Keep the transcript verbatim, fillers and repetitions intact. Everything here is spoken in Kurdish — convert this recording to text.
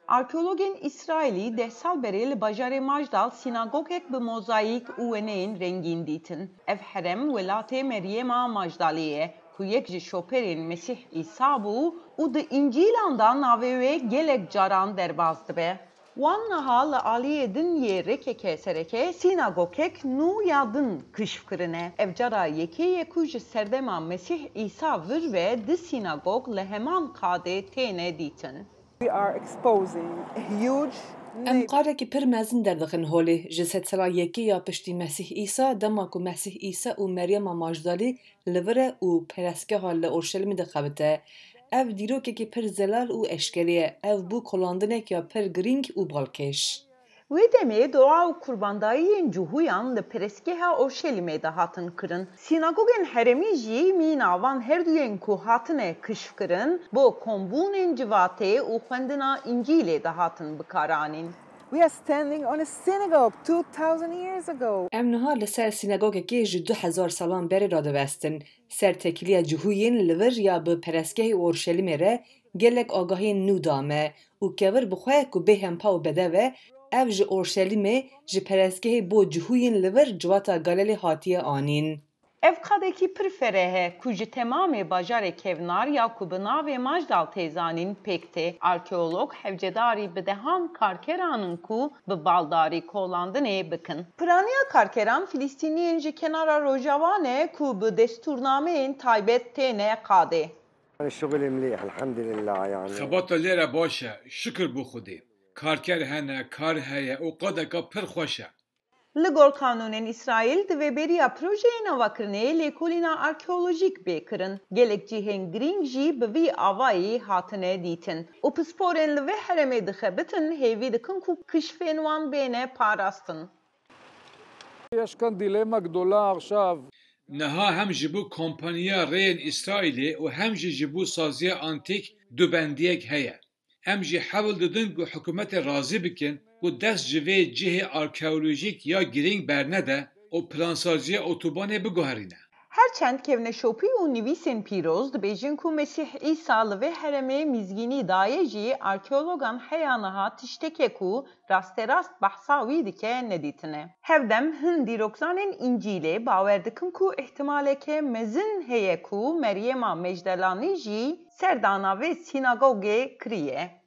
Arkeologên Îsraîlî deh sal berê li bajarê Majdal sînagogek bi mozayîk û weneyên rengîn dîtin. Ev herem welatê Meryema Majdalê ye, ku yek ji şoperên Mesîh Îsa bû û di Încîlan de navê wê gelek caran derbas dibe. Wan niha li aliyê din yê rêkeke sereke sînagogek nû ya din kişf kirine. Ev cara yekê ye ku ji serdema Mesîh Îsa vir ve di sînagog li heman qadê têne dîtin. We are exposing a huge Em neighbor- qarekî pir mezin derdixin holê. Ji sedsala yekê ya piştî Mesîh Îsa, dema ku Mesîh Îsa û Meryema Majdalî li vir e û perestgeha li Orşelîmê dixebite. Ev dîrokekî pir zelal û eşkerî ye. Ev bû kolandinek ya pir girîng û balkêş. Wê demê dua û qurbandayiyên cihûyan li perestgeha Orşelîmê de hatin kirin. Sînagogên herêmî jî mîna van herduyên ku hatine kişfkirin, bo kombûnên civatê û xwendina Încîlê de hatin bikaranîn. We are standing on a synagogue two thousand years ago. Em niha li ser sînagogekê ji du hezar salan berê radiwestin, ser tekiliya cihûyên li vir ya bi perestgehê Orşelîmê re gelek agahiyên nû da me û kevir bi xwe ku bêhempa û bedev e, ev ji Orşelîmê, ji perestgehê bo cihûyên li vir civata Galilê hatiye anîn. Ev qadekî pir fereh e ku ji temamê bajarê kevnar ya ku bi navê Majdal tê zanîn pêk tê. Arkeolog hevcedarî bi dehan karkeran in ku bi baldarî kolandinê bikin. Piraniya karkeran Filistîniyên ji kenara Rojava ne ku bi destûrnameyên taybet têne qadê. Şixulê mlîh, elhamdülillah yani. Xebata lêre baş e, şikir bo Xwedê. Karker hene, kar heye û qadeka pir xweş e. Li gor qanûnên Îsraîl, divê beriya projeyên avakirinê lêkolîna arkeolojîk bê kirin. Gelek cihên girîng jî bi vî avayî hatine dîtin û pisporên li vê herêmê dixebitin hêvî dikin ku kişfên wan bêne parastin. יש כאן דילמה גדולה עכשיו. Niha hem ji bo Kompaniya Rêyên Îsraîlê û hem jî ji bo Saziya Antîk dubendiyek heye. Em jî hewl didin ku hikûmetê razî bikin ku dest ji vê cihê arkeolojîk ya girîng bernede û plansaziya otobanê biguherîne. Her çend kevneşopî û nivîsên pîroz dibêjin ku Mesîh Îsa li vê herêmê mizgînî daye jî, arkeologan heya niha tiştekê ku rasterast behsa wî dike nedîtine. Hevdem hin dîrokzanên Încîlê bawer dikin ku îhtimaleke mezin heye ku Meryema Mecdelanî jî serdana vê sînagogê kiriye.